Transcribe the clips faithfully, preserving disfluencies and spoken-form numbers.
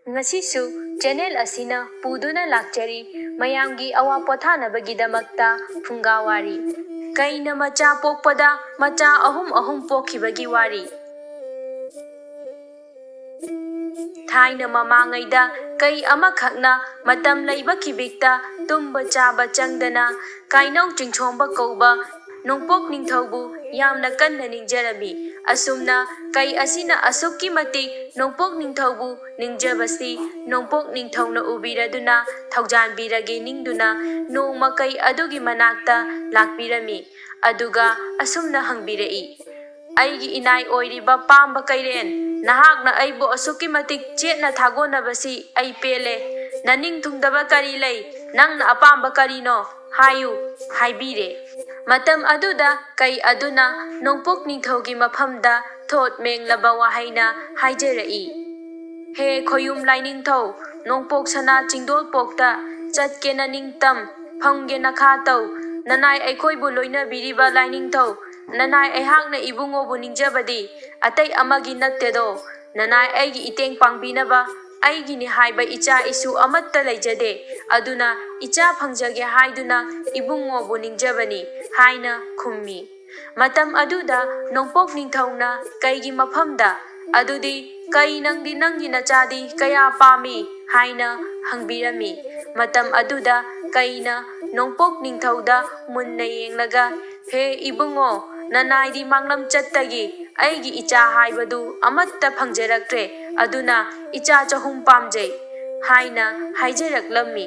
ꯉꯁꯤꯁꯨ ꯆꯦꯅꯦꯜ ꯑꯁꯤꯅ ꯄꯨꯗꯨꯅ ꯂꯥꯛꯆꯔꯤ ꯃꯌꯥꯝꯒꯤ ꯑꯋꯥ ꯄꯣꯊꯥꯅꯕꯒꯤꯗꯃꯛꯇ ꯐꯨꯡꯒꯥ ꯋꯥꯔꯤ꯫ ꯀꯩꯅ ꯃꯆꯥ ꯄꯣꯛꯄꯗ ꯃꯆꯥ ꯑꯍꯨꯝ ꯑꯍꯨꯝ ꯄꯣꯛꯈꯤꯕꯒꯤ ꯋꯥꯔꯤ꯫ ꯊꯥꯏꯅ ꯃꯃꯥꯡꯉꯩꯗ ꯀꯩ ꯑꯃꯈꯛꯅ ꯃꯇꯝ ꯂꯩꯕ ꯈꯤꯕꯤꯛꯇ ꯇꯨꯝꯕ ꯆꯥꯕ ꯆꯪꯗꯅ ꯀꯥꯏꯅꯧ ꯆꯤꯡꯁꯣꯝꯕ ꯀꯧꯕ ꯅꯣꯡꯄꯣꯛ ꯅꯤꯡꯊꯧꯕꯨ ꯌꯥꯝꯅ ꯀꯟꯅ ꯅꯤꯡꯖꯔꯝꯃꯤ꯫ ꯑꯁꯨꯝꯅ ꯀꯩ ꯑꯁꯤꯅ ꯑꯁꯨꯛꯀꯤ ꯃꯇꯤꯛ ꯅꯣꯡꯄꯣꯛ ꯅꯤꯡꯊꯧꯕꯨ ꯅꯤꯡꯖꯕꯁꯤ ꯅꯣꯡꯄꯣꯛ ꯅꯤꯡꯊꯧꯅ ꯎꯕꯤꯔꯗꯨꯅ ꯊꯧꯖꯥꯟꯕꯤꯔꯒꯦ ꯅꯤꯡꯗꯨꯅ ꯅꯣꯡꯃ ꯀꯩ ꯑꯗꯨꯒꯤ ꯃꯅꯥꯛꯇ ꯂꯥꯛꯄꯤꯔꯝꯃꯤ꯫ ꯑꯗꯨꯒ ꯑꯁꯨꯝꯅ ꯍꯪꯕꯤꯔꯛꯏ, "ꯑꯩꯒꯤ ꯏꯅꯥꯏ ꯑꯣꯏꯔꯤꯕ ꯄꯥꯝꯕ ꯀꯩꯔꯦꯟ, ꯅꯍꯥꯛꯅ ꯑꯩꯕꯨ ꯑꯁꯨꯛꯀꯤ ꯃꯇꯤꯛ ꯆꯦꯠꯅ ꯊꯥꯒꯣꯟꯅꯕꯁꯤ ꯑꯩ ꯄꯦꯜꯂꯦ꯫ ꯅꯅꯤꯡ ꯊꯨꯡꯗꯕ ꯀꯔꯤ ꯂꯩ? ꯅꯪꯅ ꯑꯄꯥꯝꯕ ꯀꯔꯤꯅꯣ? ꯍꯥꯏꯌꯨ" ꯍꯥꯏꯕꯤꯔꯦ꯫ ꯃꯇꯝ ꯑꯗꯨꯗ ꯀꯩ ꯑꯗꯨꯅ ꯅꯣꯡꯄꯣꯛ ꯅꯤꯡꯊꯧꯒꯤ ꯃꯐꯝꯗ ꯊꯣꯠ ꯃꯦꯡꯂꯕ ꯋꯥꯍꯩꯅ ꯍꯥꯏꯖꯔꯛꯏ, "ꯍꯦ ꯈꯣꯌꯨꯝ ꯂꯥꯏꯅꯤꯡꯊꯧ, ꯅꯣꯡꯄꯣꯛ ꯁꯅꯥ ꯆꯤꯡꯗꯣꯜꯄꯣꯛꯇ ꯆꯠꯀꯦꯅ ꯅꯤꯡꯇꯝ, ꯐꯝꯒꯦꯅ ꯈꯥ ꯇꯧ꯫ ꯅꯅꯥꯏ ꯑꯩꯈꯣꯏꯕꯨ ꯂꯣꯏꯅꯕꯤꯔꯤꯕ ꯂꯥꯏꯅꯤꯡꯊꯧ, ꯅꯅꯥꯏ ꯑꯩꯍꯥꯛꯅ ꯏꯕꯨꯡꯉꯣꯕꯨ ꯅꯤꯡꯖꯕꯗꯤ ꯑꯇꯩ ꯑꯃꯒꯤ ꯅꯠꯇꯦꯗꯣ꯫ ꯅꯅꯥꯏ ꯑꯩꯒꯤ ꯏꯇꯦꯡ ꯄꯥꯡꯕꯤꯅꯕ ꯑꯩꯒꯤꯅꯤ ꯍꯥꯏꯕ ꯏꯆꯥ ꯏꯁꯨ ꯑꯃꯠꯇ ꯂꯩꯖꯗꯦ꯫ ꯑꯗꯨꯅ ꯏꯆꯥ ꯐꯪꯖꯒꯦ ꯍꯥꯏꯗꯨꯅ ꯏꯕꯨꯡꯉꯣꯕꯨ ꯅꯤꯡꯖꯕꯅꯤ" ꯍꯥꯏꯅ ꯈꯨꯝꯃꯤ꯫ ꯃꯇꯝ ꯑꯗꯨꯗ ꯅꯣꯡꯄꯣꯛ ꯅꯤꯡꯊꯧꯅ ꯀꯩꯒꯤ ꯃꯐꯝꯗ, "ꯑꯗꯨꯗꯤ ꯀꯩ, ꯅꯪꯗꯤ ꯅꯪꯒꯤ ꯅꯆꯥꯗꯤ ꯀꯌꯥ ꯄꯥꯝꯃꯤ?" ꯍꯥꯏꯅ ꯍꯪꯕꯤꯔꯝꯃꯤ꯫ ꯃꯇꯝ ꯑꯗꯨꯗ ꯀꯩꯅ ꯅꯣꯡꯄꯣꯛ ꯅꯤꯡꯊꯧꯗ ꯃꯨꯟꯅ ꯌꯦꯡꯂꯒ, "ꯍꯦ ꯏꯕꯨꯡꯉꯣ, ꯅꯅꯥꯏꯗꯤ ꯃꯥꯡꯂꯝ ꯆꯠꯇꯒꯤ ꯑꯩꯒꯤ ꯏꯆꯥ ꯍꯥꯏꯕꯗꯨ ꯑꯃꯠꯇ ꯐꯪꯖꯔꯛꯇ꯭ꯔꯦ, ꯑꯗꯨꯅ ꯏꯆꯥ ꯆꯍꯨꯝ ꯄꯥꯝꯖꯩ" ꯍꯥꯏꯅ ꯍꯥꯏꯖꯔꯛꯂꯝꯃꯤ꯫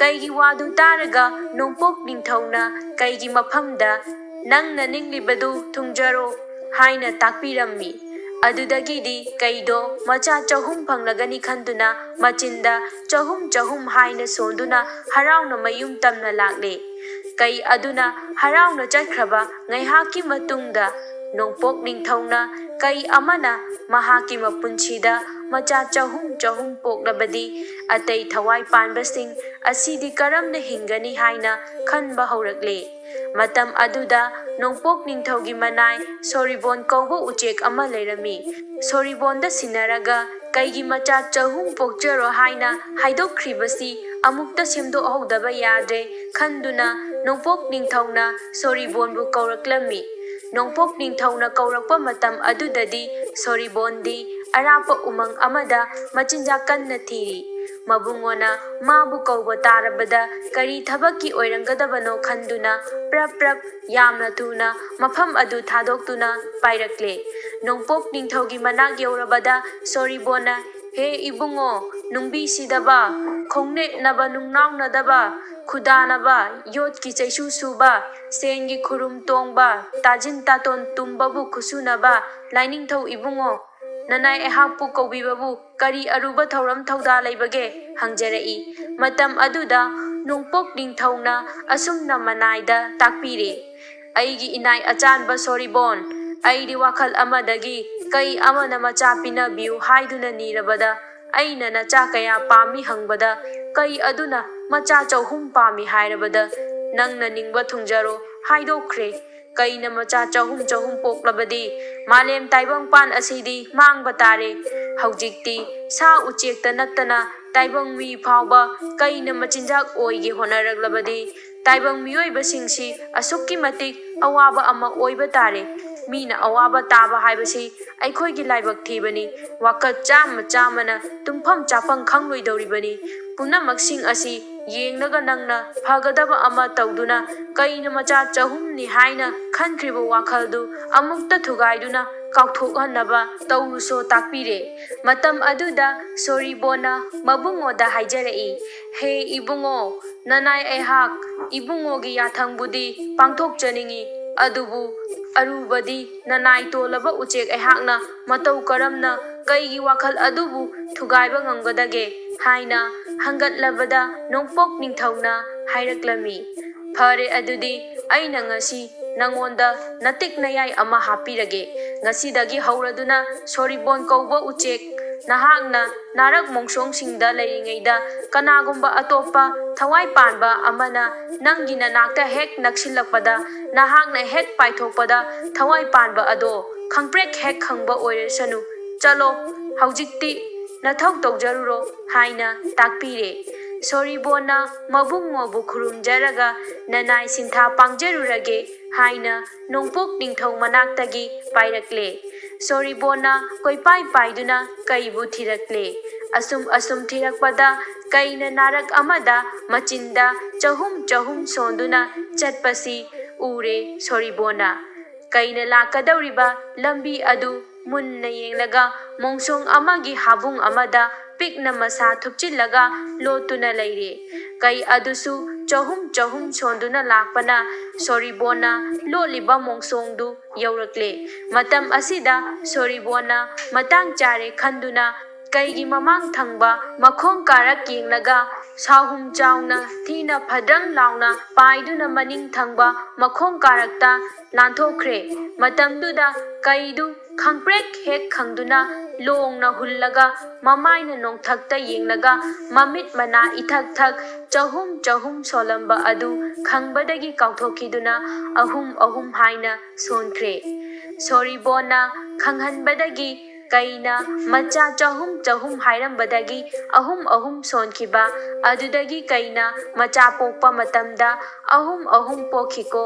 ꯀꯩꯒꯤ ꯋꯥꯗꯨ ꯇꯥꯔꯒ ꯅꯣꯡꯄꯣꯛ ꯅꯤꯡꯊꯧꯅ ꯀꯩꯒꯤ ꯃꯐꯝꯗ, "ꯅꯪꯅ ꯅꯤꯡꯂꯤꯕꯗꯨ ꯊꯨꯡꯖꯔꯣ" ꯍꯥꯏꯅ ꯇꯥꯛꯄꯤꯔꯝꯃꯤ꯫ ꯑꯗꯨꯗꯒꯤꯗꯤ ꯀꯩꯗꯣ ꯃꯆꯥ ꯆꯍꯨꯝ ꯐꯪꯂꯒꯅꯤ ꯈꯟꯗꯨꯅ ꯃꯆꯤꯟꯗ ꯆꯍꯨꯝ ꯆꯍꯨꯝ ꯍꯥꯏꯅ ꯁꯣꯟꯗꯨꯅ ꯍꯔꯥꯎꯅ ꯃꯌꯨꯝ ꯇꯝꯅ ꯂꯥꯛꯂꯦ꯫ ꯀꯩ ꯑꯗꯨꯅ ꯍꯔꯥꯎꯅ ꯆꯠꯈ꯭ꯔꯕ ꯉꯥꯏꯍꯥꯛꯀꯤ ꯃꯇꯨꯡꯗ ꯅꯣꯡꯄꯣꯛ ꯅꯤꯡꯊꯧꯅ ꯀꯩ ꯑꯃꯅ ꯃꯍꯥꯛꯀꯤ ꯃꯄꯨꯟꯁꯤꯗ ꯃꯆꯥ ꯆꯍꯨꯝ ꯆꯍꯨꯝ ꯄꯣꯛꯂꯕꯗꯤ ꯑꯇꯩ ꯊꯋꯥꯏ ꯄꯥꯟꯕꯁꯤꯡ ꯑꯁꯤꯗꯤ ꯀꯔꯝꯅ ꯍꯤꯡꯒꯅꯤ ꯍꯥꯏꯅ ꯈꯟꯕ ꯍꯧꯔꯛꯂꯦ꯫ ꯃꯇꯝ ꯑꯗꯨꯗ ꯅꯣꯡꯄꯣꯛ ꯅꯤꯡꯊꯧꯒꯤ ꯃꯅꯥꯏ ꯁꯣꯔꯤꯕꯣꯟ ꯀꯧꯕ ꯎꯆꯦꯛ ꯑꯃ ꯂꯩꯔꯝꯃꯤ꯫ ꯁꯣꯔꯤꯕꯣꯟꯗ ꯁꯤꯟꯅꯔꯒ ꯀꯩꯒꯤ ꯃꯆꯥ ꯆꯍꯨꯝ ꯄꯣꯛꯆꯔꯣ ꯍꯥꯏꯅ ꯍꯥꯏꯗꯣꯛꯈ꯭ꯔꯤꯕꯁꯤ ꯑꯃꯨꯛꯇ ꯁꯦꯝꯗꯣꯛꯍꯧꯗꯕ ꯌꯥꯗ꯭ꯔꯦ ꯈꯟꯗꯨꯅ ꯅꯣꯡꯄꯣꯛ ꯅꯤꯡꯊꯧꯅ ꯁꯣꯔꯤꯕꯣꯟꯕꯨ ꯀꯧꯔꯛꯂꯝꯃꯤ꯫ ꯅꯣꯡꯄꯣꯛ ꯅꯤꯡꯊꯧꯅ ꯀꯧꯔꯛꯄ ꯃꯇꯝ ꯑꯗꯨꯗꯗꯤ ꯁꯣꯔꯤꯕꯣꯟꯗꯤ ꯑꯔꯥꯞꯄ ꯎꯃꯪ ꯑꯃꯗ ꯃꯆꯤꯟꯖꯥꯛ ꯀꯟꯅ ꯊꯤꯔꯤ꯫ ꯃꯕꯨꯡꯉꯣꯅ ꯃꯥꯕꯨ ꯀꯧꯕ ꯇꯥꯔꯕꯗ ꯀꯔꯤ ꯊꯕꯛꯀꯤ ꯑꯣꯏꯔꯝꯒꯗꯕꯅꯣ ꯈꯟꯗꯨꯅ ꯄ꯭ꯔꯞ ꯄ꯭ꯔꯞ ꯌꯥꯝꯅ ꯊꯨꯅ ꯃꯐꯝ ꯑꯗꯨ ꯊꯥꯗꯣꯛꯇꯨꯅ ꯄꯥꯏꯔꯛꯂꯦ꯫ ꯅꯣꯡꯄꯣꯛ ꯅꯤꯡꯊꯧꯒꯤ ꯃꯅꯥꯛ ꯌꯧꯔꯕꯗ ꯁꯣꯔꯤꯕꯣꯟꯅ, "ꯍꯦ ꯏꯕꯨꯡꯉꯣ, ꯅꯨꯡꯕꯤ ꯁꯤꯗꯕ, ꯈꯣꯡꯅꯦꯠꯅꯕ ꯅꯨꯡꯅꯥꯎꯅꯗꯕ, ꯈꯨꯗꯥꯅꯕ, ꯌꯣꯠꯀꯤ ꯆꯩꯁꯨ ꯁꯨꯕ, ꯁꯦꯟꯒꯤ ꯈꯨꯔꯨꯝ ꯇꯣꯡꯕ, ꯇꯥꯖꯤꯟ ꯇꯥꯇꯣꯟ ꯇꯨꯝꯕꯕꯨ ꯈꯨꯠꯁꯨꯅꯕ ꯂꯥꯏꯅꯤꯡꯊꯧ ꯏꯕꯨꯡꯉꯣ, ꯅꯅꯥꯏ ꯑꯩꯍꯥꯛꯄꯨ ꯀꯧꯕꯤꯕꯕꯨ ꯀꯔꯤ ꯑꯔꯨꯕ ꯊꯧꯔꯝ ꯊꯧꯗꯥ ꯂꯩꯕꯒꯦ?" ꯍꯪꯖꯔꯛꯏ꯫ ꯃꯇꯝ ꯑꯗꯨꯗ ꯅꯣꯡꯄꯣꯛ ꯅꯤꯡꯊꯧꯅ ꯑꯁꯨꯝꯅ ꯃꯅꯥꯏꯗ ꯇꯥꯛꯄꯤꯔꯦ, "ꯑꯩꯒꯤ ꯏꯅꯥꯏ ꯑꯆꯥꯟꯕ ꯁꯣꯔꯤꯕꯣꯟ, ꯑꯩꯗꯤ ꯋꯥꯈꯜ ꯑꯃꯗꯒꯤ ꯀꯩ ꯑꯃꯅ ꯃꯆꯥ ꯄꯤꯅꯕꯤꯌꯨ ꯍꯥꯏꯗꯨꯅ ꯅꯤꯔꯕꯗ ꯑꯩꯅ ꯅꯆꯥ ꯀꯌꯥ ꯄꯥꯝꯃꯤ ꯍꯪꯕꯗ ꯀꯩ ꯑꯗꯨꯅ ꯃꯆꯥ ꯆꯍꯨꯝ ꯄꯥꯝꯃꯤ ꯍꯥꯏꯔꯕꯗ ꯅꯪꯅ ꯅꯤꯡꯕ ꯊꯨꯡꯖꯔꯣ ꯍꯥꯏꯗꯣꯛꯈ꯭ꯔꯦ꯫ ꯀꯩꯅ ꯃꯆꯥ ꯆꯍꯨꯝ ꯆꯍꯨꯝ ꯄꯣꯛꯂꯕꯗꯤ ꯃꯥꯂꯦꯝ ꯇꯥꯏꯕꯪꯄꯥꯟ ꯑꯁꯤꯗꯤ ꯃꯥꯡꯕ ꯇꯥꯔꯦ꯫ ꯍꯧꯖꯤꯛꯇꯤ ꯁꯥ ꯎꯆꯦꯛꯇ ꯅꯠꯇꯅ ꯇꯥꯏꯕꯪ ꯃꯤ ꯐꯥꯎꯕ ꯀꯩꯅ ꯃꯆꯤꯟꯖꯥꯛ ꯑꯣꯏꯒꯦ ꯍꯣꯠꯅꯔꯛꯂꯕꯗꯤ ꯇꯥꯏꯕꯪ ꯃꯤꯑꯣꯏꯕꯁꯤꯡꯁꯤ ꯑꯁꯨꯛꯀꯤ ꯃꯇꯤꯛ ꯑꯋꯥꯕ ꯑꯃ ꯑꯣꯏꯕ ꯇꯥꯔꯦ꯫ ꯃꯤꯅ ꯑꯋꯥꯕ ꯇꯥꯕ ꯍꯥꯏꯕꯁꯤ ꯑꯩꯈꯣꯏꯒꯤ ꯂꯥꯏꯕꯛ ꯊꯤꯕꯅꯤ꯫ ꯋꯥꯀꯠ ꯆꯥꯝꯃ ꯆꯥꯝꯃꯅ ꯇꯨꯝꯐꯝ ꯆꯥꯐꯝ ꯈꯪꯂꯣꯏꯗꯧꯔꯤꯕꯅꯤ꯫ ꯄꯨꯝꯅꯃꯛꯁꯤꯡ ꯑꯁꯤ ꯌꯦꯡꯂꯒ ꯅꯪꯅ ꯐꯒꯗꯕ ꯑꯃ ꯇꯧꯗꯨꯅ ꯀꯩꯅ ꯃꯆꯥ ꯆꯍꯨꯝꯅꯤ ꯍꯥꯏꯅ ꯈꯟꯈ꯭ꯔꯤꯕ ꯋꯥꯈꯜꯗꯨ ꯑꯃꯨꯛꯇ ꯊꯨꯒꯥꯏꯗꯨꯅ ꯀꯥꯎꯊꯣꯛꯍꯟꯅꯕ ꯇꯧꯔꯨꯁꯣ" ꯇꯥꯛꯄꯤꯔꯦ꯫ ꯃꯇꯝ ꯑꯗꯨꯗ ꯁꯣꯔꯤꯕꯣꯟꯅ ꯃꯕꯨꯡꯉꯣꯗ ꯍꯥꯏꯖꯔꯛꯏ, "ꯍꯦ ꯏꯕꯨꯡꯉꯣ, ꯅꯅꯥꯏ ꯑꯩꯍꯥꯛ ꯏꯕꯨꯡꯉꯣꯒꯤ ꯌꯥꯊꯪꯕꯨꯗꯤ ꯄꯥꯡꯊꯣꯛꯆꯅꯤꯡꯏ, ꯑꯗꯨꯕꯨ ꯑꯔꯨꯕꯗꯤ ꯅꯅꯥꯏ ꯇꯣꯜꯂꯕ ꯎꯆꯦꯛ ꯑꯩꯍꯥꯛꯅ ꯃꯇꯧ ꯀꯔꯝꯅ ꯀꯩꯒꯤ ꯋꯥꯈꯜ ꯑꯗꯨꯕꯨ ꯊꯨꯒꯥꯏꯕ ꯉꯝꯒꯗꯒꯦ?" ꯍꯥꯏꯅ ꯍꯪꯒꯠꯂꯕꯗ ꯅꯣꯡꯄꯣꯛ ꯅꯤꯡꯊꯧꯅ ꯍꯥꯏꯔꯛꯂꯝꯃꯤ, "ꯐꯔꯦ, ꯑꯗꯨꯗꯤ ꯑꯩꯅ ꯉꯁꯤ ꯅꯉꯣꯟꯗ ꯅꯇꯤꯛ ꯅꯌꯥꯏ ꯑꯃ ꯍꯥꯞꯄꯤꯔꯒꯦ꯫ ꯉꯁꯤꯗꯒꯤ ꯍꯧꯔꯗꯨꯅ ꯁꯣꯔꯤꯕꯣꯟ ꯀꯧꯕ ꯎꯆꯦꯛ ꯅꯍꯥꯛꯅ ꯅꯥꯔꯛ ꯃꯣꯡꯁꯣꯡꯁꯤꯡꯗ ꯂꯩꯔꯤꯉꯩꯗ ꯀꯅꯥꯒꯨꯝꯕ ꯑꯇꯣꯞꯄ ꯊꯋꯥꯏ ꯄꯥꯟꯕ ꯑꯃꯅ ꯅꯪꯒꯤ ꯅꯅꯥꯛꯇ ꯍꯦꯛ ꯅꯛꯁꯤꯜꯂꯛꯄꯗ, ꯅꯍꯥꯛꯅ ꯍꯦꯛ ꯄꯥꯏꯊꯣꯛꯄꯗ ꯊꯋꯥꯏ ꯄꯥꯟꯕ ꯑꯗꯣ ꯈꯪꯄ꯭ꯔꯦꯛ ꯍꯦꯛ ꯈꯪꯕ ꯑꯣꯏꯔꯁꯅꯨ꯫ "ꯆꯠꯂꯣ, ꯍꯧꯖꯤꯛꯇꯤ ꯅꯊꯧ ꯇꯧꯖꯔꯨꯔꯣ" ꯍꯥꯏꯅ ꯇꯥꯛꯄꯤꯔꯦ꯫ ꯁꯣꯔꯤꯕꯣꯟꯅ ꯃꯕꯨꯡ ꯃꯧꯕꯨ ꯈꯨꯔꯨꯝꯖꯔꯒ "ꯅꯅꯥꯏ ꯁꯤꯟꯊꯥ ꯄꯥꯡꯖꯔꯨꯔꯒꯦ" ꯍꯥꯏꯅ ꯅꯣꯡꯄꯣꯛ ꯅꯤꯡꯊꯧ ꯃꯅꯥꯛꯇꯒꯤ ꯄꯥꯏꯔꯛꯂꯦ꯫ ꯁꯣꯔꯤꯕꯣꯟꯅ ꯀꯣꯏꯄꯥꯏ ꯄꯥꯏꯗꯨꯅ ꯀꯩꯕꯨ ꯊꯤꯔꯛꯂꯦ꯫ ꯑꯁꯨꯝ ꯑꯁꯨꯝ ꯊꯤꯔꯛꯄꯗ ꯀꯩꯅ ꯅꯥꯔꯛ ꯑꯃꯗ ꯃꯆꯤꯟꯗ ꯆꯍꯨꯝ ꯆꯍꯨꯝ ꯁꯣꯟꯗꯨꯅ ꯆꯠꯄꯁꯤ ꯎꯔꯦ ꯁꯣꯔꯤꯕꯣꯟꯅ꯫ ꯀꯩꯅ ꯂꯥꯛꯀꯗꯧꯔꯤꯕ ꯂꯝꯕꯤ ꯑꯗꯨ ꯃꯨꯟꯅ ꯌꯦꯡꯂꯒ ꯃꯣꯡꯁꯣꯡ ꯑꯃꯒꯤ ꯍꯥꯕꯨꯡ ꯑꯃꯗ ꯄꯤꯛꯅ ꯃꯁꯥ ꯊꯨꯞꯆꯤꯜꯂꯒ ꯂꯣꯠꯇꯨꯅ ꯂꯩꯔꯦ꯫ ꯀꯩ ꯑꯗꯨꯁꯨ ꯆꯍꯨꯝ ꯆꯍꯨꯝ ꯁꯣꯟꯗꯨꯅ ꯂꯥꯛꯄꯅ ꯁꯣꯔꯤꯕꯣꯟꯅ ꯂꯣꯠꯂꯤꯕ ꯃꯣꯡꯁꯣꯡꯗꯨ ꯌꯧꯔꯛꯂꯦ꯫ ꯃꯇꯝ ꯑꯁꯤꯗ ꯁꯣꯔꯤꯕꯣꯟꯅ ꯃꯇꯥꯡ ꯆꯥꯔꯦ ꯈꯟꯗꯨꯅ ꯀꯩꯒꯤ ꯃꯃꯥꯡ ꯊꯪꯕ ꯃꯈꯣꯡ ꯀꯥꯔꯛ ꯌꯦꯡꯂꯒ ꯁꯥꯍꯨꯝ ꯆꯥꯎꯅ ꯊꯤꯅ ꯐꯗ꯭ꯔꯪ ꯂꯥꯎꯅ ꯄꯥꯏꯗꯨꯅ ꯃꯅꯤꯡ ꯊꯪꯕ ꯃꯈꯣꯡ ꯀꯥꯔꯛꯇ ꯂꯥꯟꯊꯣꯛꯈ꯭ꯔꯦ꯫ ꯃꯇꯝꯗꯨꯗ ꯀꯩꯗꯨ ꯈꯪꯄ꯭ꯔꯦꯛ ꯍꯦꯛ ꯈꯪꯗꯨꯅ ꯂꯣꯡꯅ ꯍꯨꯜꯂꯒ ꯃꯃꯥꯏꯅ ꯅꯣꯡꯊꯛꯇ ꯌꯦꯡꯂꯒ ꯃꯃꯤꯠ ꯃꯅꯥ ꯏꯊꯛ ꯊꯛ ꯆꯍꯨꯝ ꯆꯍꯨꯝ ꯁꯣꯜꯂꯝꯕ ꯑꯗꯨ ꯈꯪꯕꯗꯒꯤ ꯀꯥꯎꯊꯣꯛꯈꯤꯗꯨꯅ ꯑꯍꯨꯝ ꯑꯍꯨꯝ ꯍꯥꯏꯅ ꯁꯣꯟꯈ꯭ꯔꯦ꯫ ꯁꯣꯔꯤꯕꯣꯟꯅ ꯈꯪꯍꯟꯕꯗꯒꯤ ꯀꯩꯅ ꯃꯆꯥ ꯆꯍꯨꯝ ꯆꯍꯨꯝ ꯍꯥꯏꯔꯝꯕꯗꯒꯤ ꯑꯍꯨꯝ ꯑꯍꯨꯝ ꯁꯣꯟꯈꯤꯕ꯫ ꯑꯗꯨꯗꯒꯤ ꯀꯩꯅ ꯃꯆꯥ ꯄꯣꯛꯄ ꯃꯇꯝꯗ ꯑꯍꯨꯝ ꯑꯍꯨꯝ ꯄꯣꯛꯈꯤꯀꯣ꯫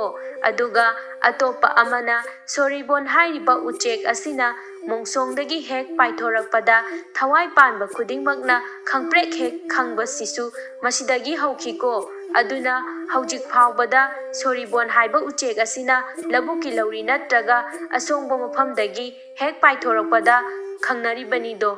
ꯑꯗꯨꯒ ꯑꯇꯣꯞꯄ ꯑꯃꯅ ꯁꯣꯔꯤꯕꯣꯟ ꯍꯥꯏꯔꯤꯕ ꯎꯆꯦꯛ ꯑꯁꯤꯅ ꯃꯣꯡꯁꯣꯡꯗꯒꯤ ꯍꯦꯛ ꯄꯥꯏꯊꯣꯔꯛꯄꯗ ꯊꯋꯥꯏ ꯄꯥꯟꯕ ꯈꯨꯗꯤꯡꯃꯛꯅ ꯈꯪꯄ꯭ꯔꯦꯛ ꯍꯦꯛ ꯈꯪꯕꯁꯤꯁꯨ ꯃꯁꯤꯗꯒꯤ ꯍꯧꯈꯤꯀꯣ꯫ ꯑꯗꯨꯅ ꯍꯧꯖꯤꯛ ꯐꯥꯎꯕꯗ ꯁꯣꯔꯤꯕꯣꯟ ꯍꯥꯏꯕ ꯎꯆꯦꯛ ꯑꯁꯤꯅ ꯂꯧꯕꯨꯛꯀꯤ ꯂꯧꯔꯤ ꯅꯠꯇ꯭ꯔꯒ ꯑꯁꯣꯡꯕ ꯃꯐꯝꯗꯒꯤ ꯍꯦꯛ ꯄꯥꯏꯊꯣꯔꯛꯄꯗ ꯈꯪꯅꯔꯤꯕꯅꯤꯗꯣ꯫